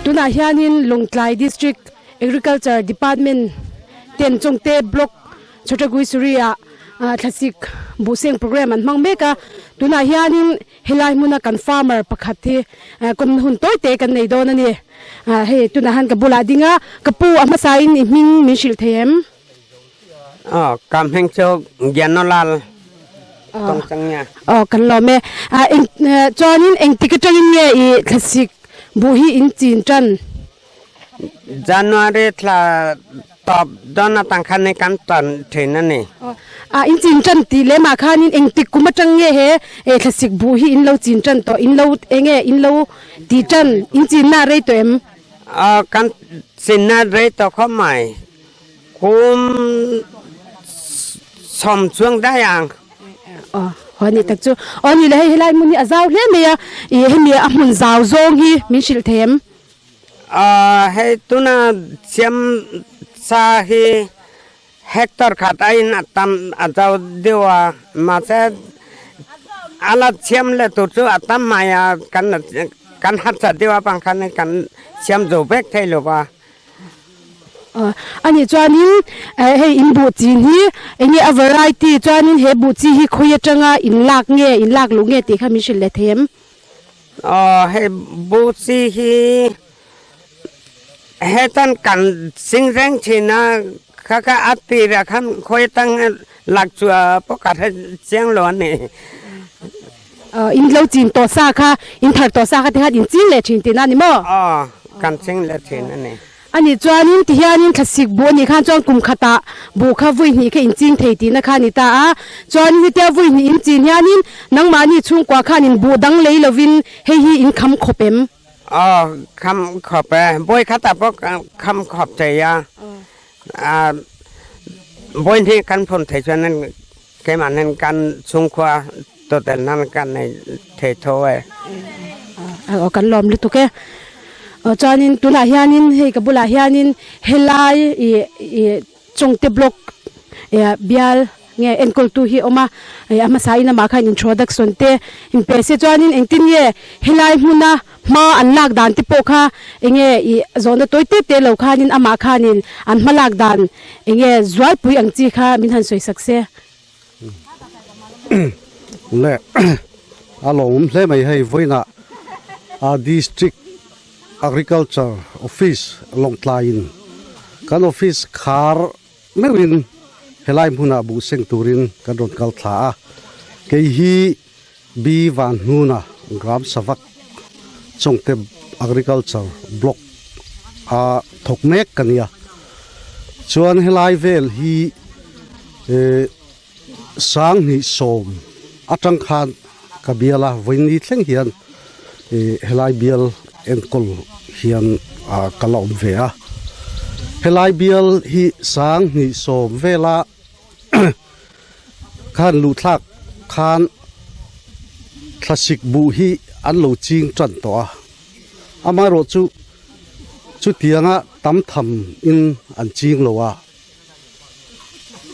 Tunah hianin Lawngtlai District Agriculture Department ten Chawngte Block Chhotaguisuri ah thlasik buhseng programme an hmang mek a. Tunah hianin helai hmuna kan farmer pakhat hi kawmna hun tawi te kan nei dawn a ni. Hei tunah hian ka bulah ding a, ka pu a hmasain i hming min hrilh thei em? Aw, ka hming chu Gyanolal Tawngchangnia. Aw, kan lawm e. Eng chuanin engtik atangin nge i thlasik buh hi in chin tan? January thla tawp dawn atang khan kan tan thin a ni. A in chin tan tih lemah khanin engtik kum atang nge he thlasik buh hi in lo chin tan tawh, in lo enge in lo ti tan, in chinna rei tawh em? Aw, kan chinna rei tawh khawp mai. Kum sawm chuang daih ang. Aw, aw ni tak chu. Aw ni le hei helai hmun hi a zau hle mai a, ih hemi a hmun zau zawng hi min hrilh thei em? Aw, hei tuna siam sa hi hectare khat aiin a tam a zau deuh a, mahse a la siam leh tur chu a tam mai a, kan kan harsa deuh avang khan kan siam zo vek thei lo va. A nih chuanin hei in buh chin hi eng nge a variety chuanin he buh chi hi khawi atanga in lak nge in lak luh nge tih kha min hrilh leh thei em? Aw hei buh chi hi hetan kan ching reng thin a kha kha a tirah khan khawi atang lak chu pawh ka hre chiang lo a ni. In lo chin tawh sa kha in thar tawh sa kha tikhan in ching leh thin tihna a ni maw? Aw, kan ching leh thin a ni. A nih chuanin tihianin thlasik buh a nih khan chuan kum khatah buh kha vui hnih kha in ching thei tihna kha a ni ta a. Chuanin hetia vui hnih in chin hianin nangmahni chhungkua khan in buh dang lei lovin hei hi in kham khawp em? Aw, kham khawp e. Vawi khatah pawh kham khawp thei a. Vawi hnih kan phun thei chuan Keimah nen kan chhungkhua total nan kan nei thei tho e. Aw kan lawm lutuk e. Aw chuanin tunah hianin hei ka bulah hianin helai i i Chawngte block bial nge enkawltu hi a awm a, a hmasa in amah khan introduction te inpe se chuanin engtin nge helai hmuna Hma an lak dan te pawh kha enge ih zawhna tawi tep te lo khanin amah khanin an hma lak dan enge zualpui ang chi kha min han sawi sak se. Le a lawmawm hle mai hei vawiinah a District Agriculture Office Lawngtlaiin kan office khar meuhin helai hmunah buh seng turin kan rawn kal thla a, kei hi B Vanhnuna Gram Savak Chawngte Agriculture Block a thawk mek ka nia. Chuan helai vel hi eh Sanghnih sawm atang khan ka bial a, vawiin thleng hian eh helai bial enkawl hian ah ka la awm ve a. Helai bial hi Sanghnih sawm vela Khan luhthlak khan thlasik buh hi an lo ching tan tawh a, amaherawh chu chutianga tam tham in an ching lo a,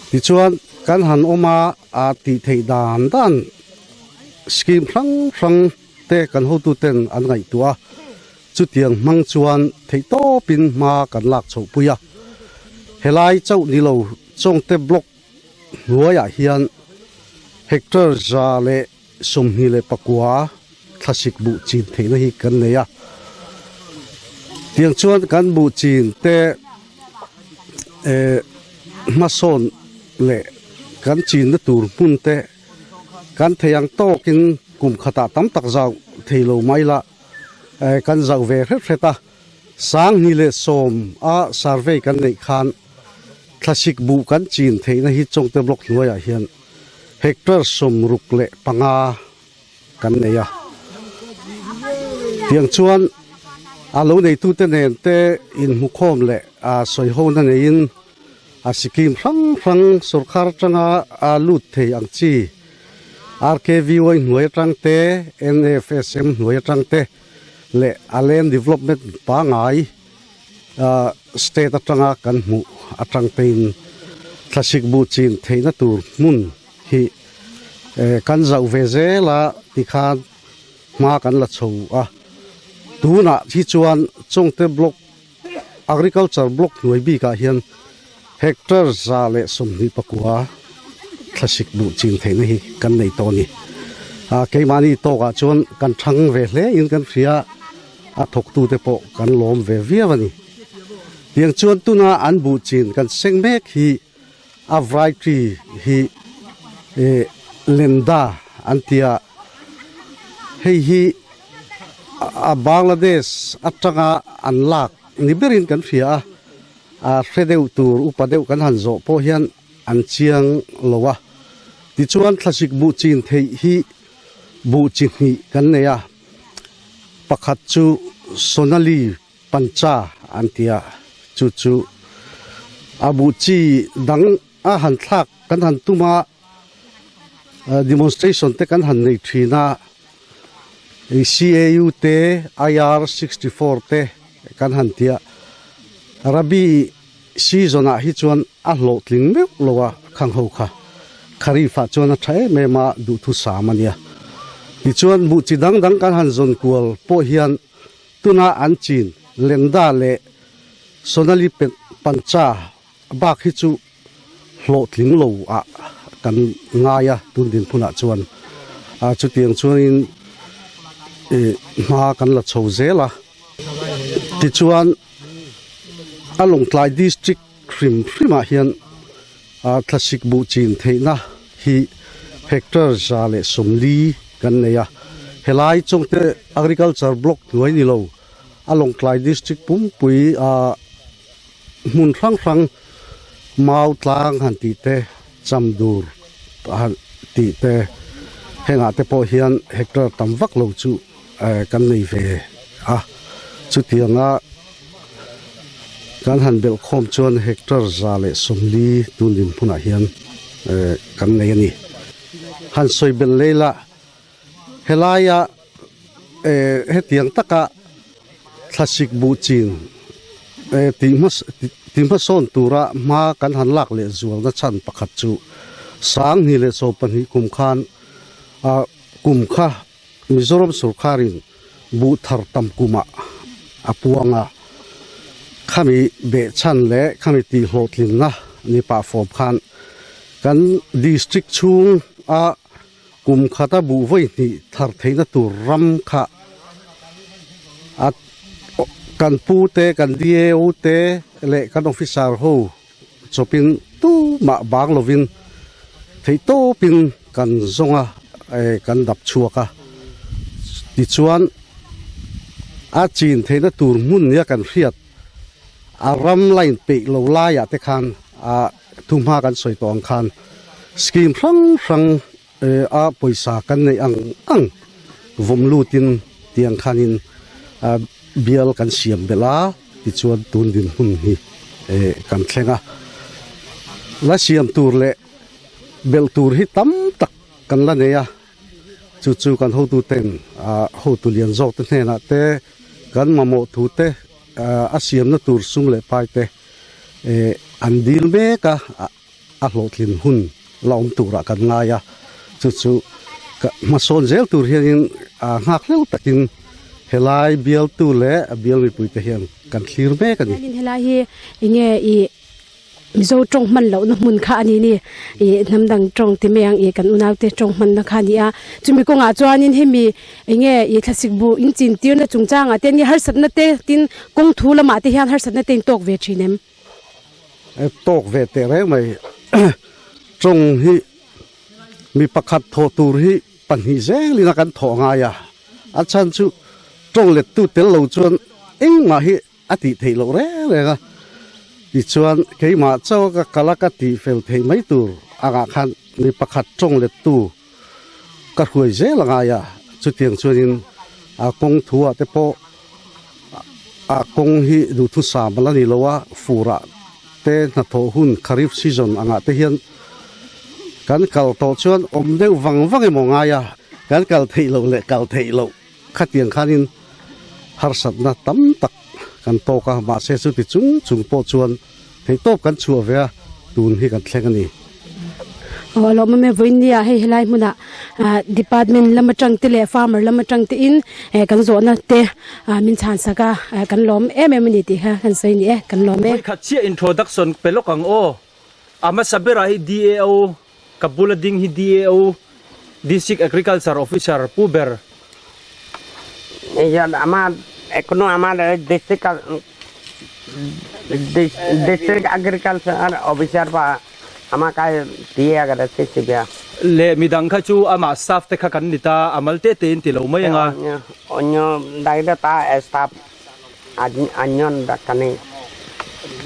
tichuan kan han awm a a tih theih dan dan scheme hrang hrang te kan hotu ten an ngaihtuah a, chutiang hmang chuan theihtawpin hma kan lak chhoh pui a, helai chauh ni lo Chawngte block hnuaiah hian hectare 124 thlasik buh chin theihna hi kan nei a, tiang chuan kan buh chin te eh hmasawn leh kan chinna tur hmun te kan thei ang tawkin kum khatah tam tak zau thei lo mai la eh kan zauh ve hret hret a. 2010 a survey kan neih khan thlasik buh kan chin theihna hi Chawngte block hnuaiah hian hectare 65 kan nei a. Tiang chuan a lo neitute nen te inhmukhawm leh a sawihona neiin a scheme hrang hrang sorkar atanga a lut thei ang chi RKVY hnuai atang te, NFSM hnuai atang te, leh a land development pangai state atanga kan hmuh atang tein thlasik buh chin theihna tur hmun hi kan zauh ve zel a tikhan hma kan la chho a. Tunah hi chuan Chawngte Block Agriculture Block hnuai bikah hian hectare 124 thlasik buh chin theihna hi kan nei tawh a ni. Keimahni tawkah chuan kan thang ve hle in kan hria a, a thawktute pawh kan lawm ve viau a ni. Tiang chuan tuna an buh chin kan seng mek hi a variety hi Lenda an ti a, hei hi a Bangladesh atanga an lak ni berin kan hria a, a hre deuh tur upa deuh kan han zawh pawh hian an chiang lo a. Tichuan thlasik buh chin theih hi buh chi hnih kan nei a, pakhat chu Sonali Pancha an ti a, chu chu a buh chi dang a han thlak kan han tum a, demonstration te kan han nei thin a, CAU te IR 64 te kan han ti a, Rabi season ah hi chuan a hlawhtling meuh lo a khang ho kha, Kharif ah chuan a tha em em a duhthusam a nia. Tichuan buh chi dang dang kan han zawn kual pawh hian Tuna an chin Lenda leh Sonali Pancha bak hi chu hlawhtling lo ah kan ngai a tun dinhmunah chuan chutiang chuanin hma kan la chho zel a. Tichuan a Lawngtlai District hrim hrimah hian thlasik buh chin theihna hi hectare 140 kan nei a, helai chawngte agriculture block hnuai ni lo a Lawngtlai district pumpui hmun hrang hrang mau tlang han tih te chamdur han tih te hengah te pawh hian hectare tam vak lo chu kan nei ve a, chutianga kan han belh khawm chuan hectare 140 tun dinhmunah hian kan nei a ni. Han sawi belh lei la, helaia hetiang taka thlasik buh chin tih hmasawn tura hma kan han lak leh zualna chhan pakhat chu 2012 kum khan kum kha Mizoram sorkarin buh thar tam kumah a puang a, khami behchhan leh khami tihhlawhtlinna ni pah fawm khan kan district chhung a kum khata buh vawi hnih thar theihna tur ram kha a kan pu te, kan DAO te leh kan officer ho chawpin tumah bang lovin theihtawpin kan zawng a kan dap chhuak a tichuan a chin theihna tur hmun nia kan hriat a ram line peih lo laiah te khan a thuhma kan sawi tawh ang khan scheme hrang hrang a pawisa kan neih ang ang vawm lutin tiang khanin bial kan siam belh a tichuan tun dinhmun hi kan thleng a la siam tur leh belh tur hi tam tak kan la nei a chu chu kan hotu ten hotu lian zawk te hnenah te kan mamawh thu te a siamna tur sum leh pai te an dil mek a. a hlawhtlin hun la awm turah kan ngai a, chu chu ka hmasawn zel tur hianin nghak hleuh takin helai bialtu leh a bial mipuite hian kan thlir mek a ni. Hianin helai hi enge i Mizo tawng hman lohna hmun kha a ni ni, i hnam dang tawng ti mai ang i kan unaute tawng hmanna kha a ni a, chumi kawngah chuanin hemi enge i thlasik buh in chin tirna chungchangah te nia harsatna te tin kawng thu lamah te hian harsatna te in tawk ve thin em? Tawk ve teh reng mai. Tawng hi mi pakhat thawh tur hi pahnih zelin a kan thawh ngai a, a chhan chu tawng lettu tel lo chuan engmah hi a tih theih loh reng reng a. Tichuan keimah chauh ka kal a ka tih fel theih mai tur angah khan mi pakhat tawng lettu ka hruai zel a ngai a, chutiang chuanin a kawng thuah te pawh a kawng hi duhthusam a la ni lo a, furah te hnathawh hun kharif season angah te hian kan kal tawh chuan awm deuh vang vang emaw ngai a, kan kal theih loh leh kal theih loh khatiang khanin harsatna tam tak kan tawk a, mahse chuti chung chung pawh chuan theihtawp kan chhuah ve a, tun hi kan thleng a ni. Aw a lawmawm e vawinia hei helai hmunah ah department lam atang te leh farmer lam atang te in eh kan zawhna te ah min chhan sak a ah kan lawm em em a ni tih kha kan sawi ni e kan lawm e. Vawikhat chiah introduction pe lawk ang aw. A hmasa berah hi DAO ka bula ding hi DAO District Agriculture Officer pu ber. আমার এখনো আমার district district agriculture officer pa আমাকে দিয়ে agara sisibia Le midang kha chu amah staff te kha kan ni ta a mal te te in ti lo mai anga. অন্য দাইলে তা staff anyon dakani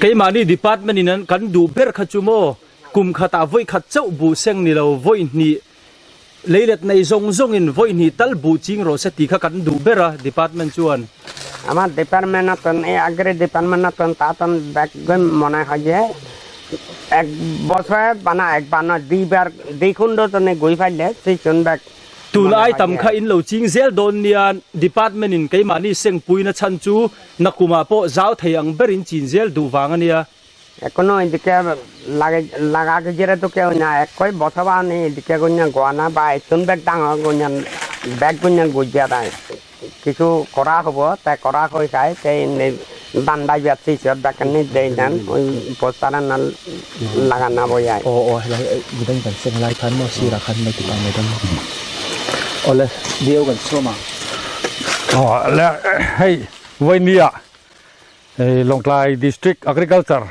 Keimahni department in an kan duh ber kha chu maw kum khatah vawi khat chauh buh seng ni lo vawi hnih Leilet nei zawng zawngin vawi hnih tal buh ching rawh se tih kha kan duh ber a, department chuan. Amar department atan ei agri department atan ta atan back মনে হয় যে এক বছরে বানা একবার নয় দুইবার দ্বিখণ্ড তনে গই ফাইলে সেই bag Tun ai tam kha in lo ching zel dawn nia department in keimahni sengpuina chhan chu nakumah pawh zau thei ang berin chin zel duh vang a nia. এখনো এদিকে লাগে লাগা গিয়ে তো কেউ না এক কই বছর নেই এদিকে গুঞ্জা গোয়ানা বা এতুন ব্যাগ ডাঙর গুঞ্জান ব্যাগ গুঞ্জান গুজিয়া নাই কিছু করা হব তাই করা হয়ে যায় সেই বান্দাই যাচ্ছি সব ব্যাগ নি দেই দেন ওই পোস্টার না লাগানা বই যায় Aw aw helai midang kan seng lai khan maw sirah khan mai ti pang mai dawn awle diau kan chhuam ang. Aw le hei vawinia Hei Lawngtlai District Agriculture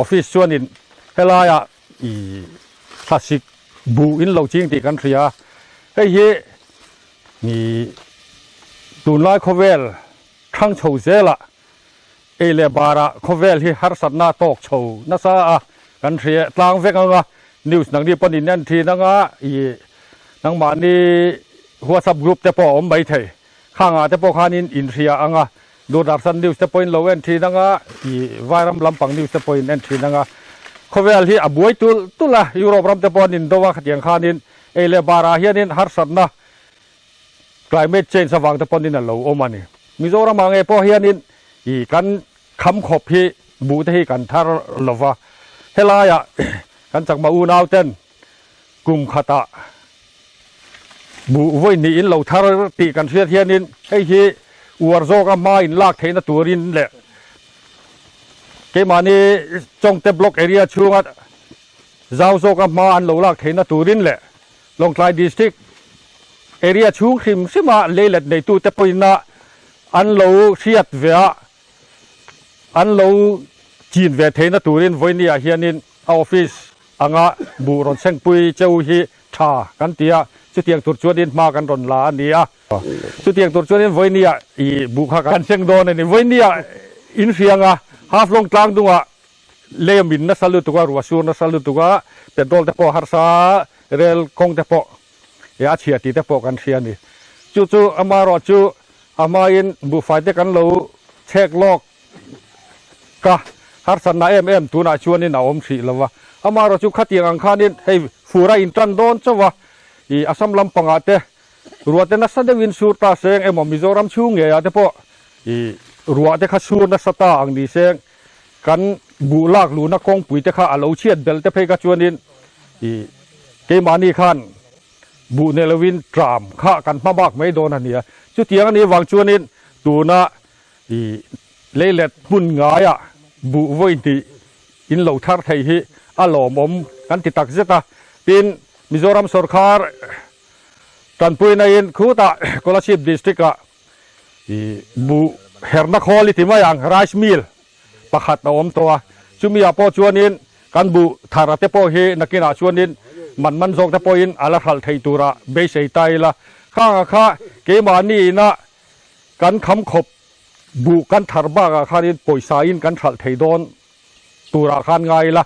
Office chuanin helaiah ih thlasik buh in lo ching tih kan hria a, hei hi ih tunlai khawvel thang chho zelah ei leh barah khawvel hi harsatna tawk chho nasa a kan hria tlang vek ang a, news nangni pawhin en thin ang a ih nangmahni WhatsApp group te pawh a awm maithei. Khangah te pawh khanin inhria ang a, Doordarshan news te pawhin lo en thin ang a, ih Vairam lampang news te pawhin en thin ang a. Khawvel hi a buai tulh tulh a, Europe ram te pawh an indo a, khatiang khanin ei leh barah hianin harsatna climate change avang te pawhin a lo awm a ni. Mizoram ah ngei pawh hianin ih kan kham khawp hi buh te hi kan thar lo va, helaiah kan chakma unau ten Kum khatah buh vawi hnih in lo thar tih kan hriat hianin hei hi uar zawka hma in lak theihna turin leh keimahni Chawngte Block area chhunga zau zawka hma an lo lak theihna turin leh Lawngtlai District area chhung hrim hrima leilet neitute pawhina an lo hriat ve a an lo chin ve theihna turin vawinia hianin a office anga buh rawn sengpui cheu hi tha kan ti a, chutiang tur chuanin hma kan rawn la a ni a, chutiang tur chuanin vawinia ih buh kha kan seng dawn a ni. Vawinia inhriang a half long tlang dungah lei a min nasa lutuk a, ruah sur nasa lutuk a, petrol te pawh harsa rel kawng te pawh a chhia tih te pawh kan hria a ni. Chu chu amaherawhchu a hmain buhfai te kan lo chhek lawk Ka harsatna em em tunah chuanin a awm hrih lo va, amaherawh chu khatiang ang khanin hei fur a intan dawn chauh a, ih Assam lampangah te ruah te nasa deuhin sur ta seng emaw Mizoram chhung ngeiah te pawh ih ruah te kha sur nasa ta ang ni seng kan buh lak luhna kawngpui te kha a lo chhiat belh te phei kha chuanin ih keimahni khan buh nei lovin tram kha kan hma bak mai dawn a nia. Chutiang a nih vang chuanin tuna I leilet hmun ngaiah buh vawi hnih in lo thar thei hi a lawmawm kan ti tak zet a. Tin, Mizoram sawrkhar tanpuina in khutah Kolasib District ah i buh herna khawl i ti mai ang, rice mill pakhat a awm tawh a. Chumi ah pawh chuanin kan buh thar a te pawh hi nakinah chuanin man man zawk te pawhin a la hralh thei turah beisei ta ila. Khangah kha keimahni inah Kan kham khawp buh kan thar bakah khanin pawisa in kan hralh thei dawn turah khan ngai ila,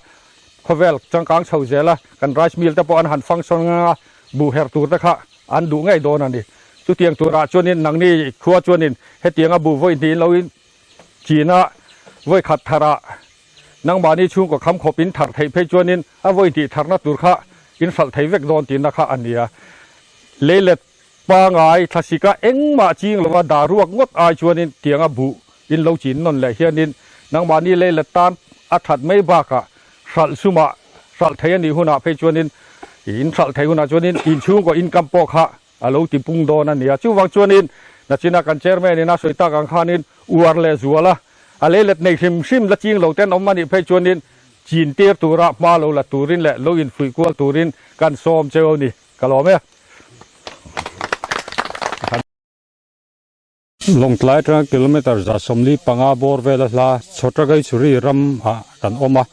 khawvel changkang chho zel a, kan rice mill te pawh an han function ngang a, buh herh tur te kha an duh ngei dawn a ni. Chutiang turah chuanin nangni khua chuanin hetianga buh vawi hnih in lo in chin a, vawi khat tharah nangmahni chhungkaw kham khawp in thar theih phei chuanin a vawi hnih tharna tur kha in hralh thei vek dawn tihna kha a ni a. Leilet Pangai thlasika engmah ching lova dah ruak ngawt ai chuanin tianga buh in lo chin nawn leh hianin nangmahni lei let tan a that mai bakah hralh sumah hralh thei a nih hunah phei chuanin In hralh theih hunah chuanin in chhungkaw income pawh kha a lo ti pung dawn a nia. Chuvang chuanin nachina kan chairman in a sawi tak ang khanin uar leh zual a, a leilet nei hrim hrim la ching lo ten awm a nih phei chuanin chin tir tura hma lo la turin leh lo infuih kual turin kan sawm cheu a ni. Ka lawm e. Lawngtlai atanga kilometre 145 bawr vela hla Chhotragaichhuri ram ah kan awm a.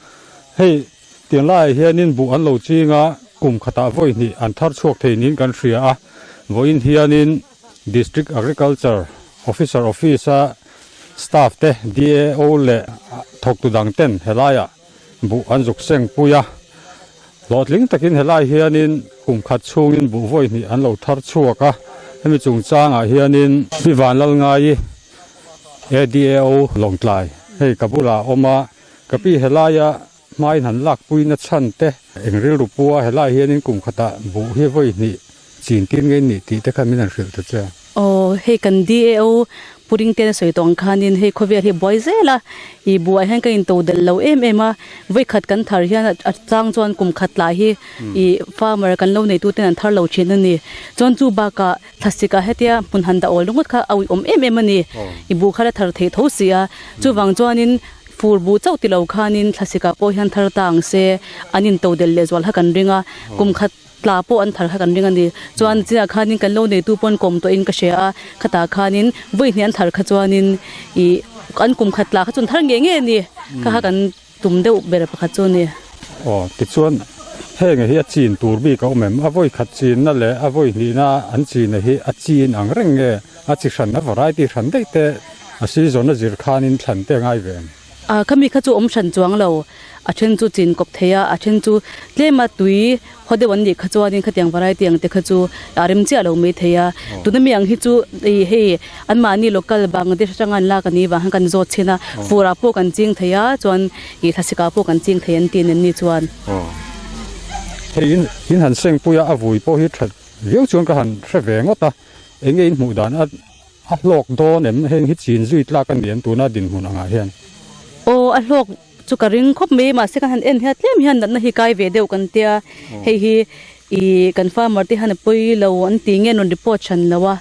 Hei tiang laiah hianin buh an lo ching a, kum khatah vawi hnih an thar chhuak thei niin kan hria a. Vawiin hianin District Agriculture Officer Office a staff te, DAO leh thawktu dang ten helaiah buh an zuk seng pui a. Hlawhtling takin helai hianin kum khat chhungin buh vawi hnih an lo thar chhuak a, hemi chungchangah hianin Pi Vanlalngai ADAO Lawngtlai hei ka bulah a awm a, ka pi helaia hmain han lakpui na chhan te eng rilru pua helai hianin kum khatah buh hi vawi hnih chin tir ngei nih tih te kha min han hrilh ta che. Aw, hei kan DAO Pu Ringten a sawi tawh ang khanin hei khawvel hi buai zel a, i buai hian ka into del lo em em a, vawikhat kan thar hian a chang chuan kum khat lah hi i farmer kan lo neitu ten an thar lo thin a ni. Chuan chu bakah thlasik ah hetia hmun han dah awl ringawt kha a uiawm em em a ni, i buh kha la thar theih tho si a, chuvang chuanin fur buh chauh ti lo khanin thlasik ah pawh hian thar ta ang se an into del leh zual kha kan ring a, kum khat Tla pawh an thar kha kan ring a ni. Chuan chinah khanin kan lo neitu pawn kawm tawhin ka hria a, khatah khanin vawi hnih an thar kha chuanin ih an kum khat tla kha chu an thar ngei ngei a ni. Kha kha kan tum deuh ber pakhat chu a ni. Aw, tichuan heng hi a chin tur bik a awm em? A vawi khat chinna leh a vawi hnihna an chinna hi a chin ang reng nge? A chi hran, a variety hran daih te a season a zir khanin thlan te a ngai ve em? A khami kha chu awm hran chuang lo, a then chu chin kawp thei a, a then chu tlema tui haw deuh an nih kha chuanin khatiang variety ang te kha chu a rem chiah lo mai thei a. Tuna mi ang hi chu ih hei anmahni local Bangladesh atanga an lak a nih vang khan kan zawt chhin a, furah pawh kan ching thei a, chuan ih thlasik ah pawh kan ching thei an ti nen ni chuan. Hei in in han sengpui a, a vui pawh hi that viau chuan ka han hre ve ngawt a, enge in hmuh dan a. A hlawk dawn em? Heng hi chin zui tlak a ni em tuna dinhmun angah hian? Aw, a hlawk chu ka ring khawp mai, mahse kan han en hian tlem hian natna hi kai ve deuh kan tia, hei hi ih kan farmer te hian a pawi lo an ti nge rawn report hran lo a,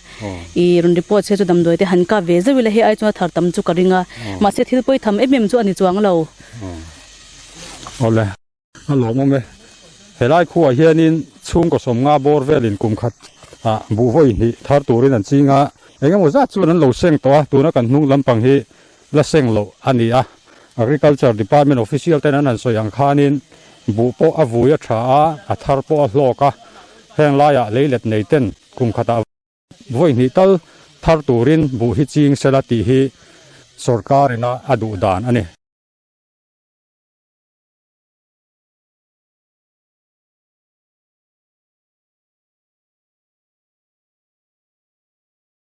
ih rawn report se chu damdawi te han kap ve zeuh ila hei ai chuan a thar tam chu ka ring a, mahse thil pawi tham em em chu a ni chuang lo. Awle. A lawmawm e. Helai khuaah hianin chhungkaw sawmnga bawr velin kum khat ah buh vawi hnih thar turin an ching a, engemaw zat chuan an lo seng tawh a, tuna kan hnung lampang hi la seng loh a ni a. Agriculture Department official ten an han sawi ang khanin buh pawh a vui a tha a, a thar pawh a hlawk a, heng laiah leilet nei ten kum khatah vawi hnih tal thar turin buh hi ching sela tih hi sorkar ina a duh dan a ni.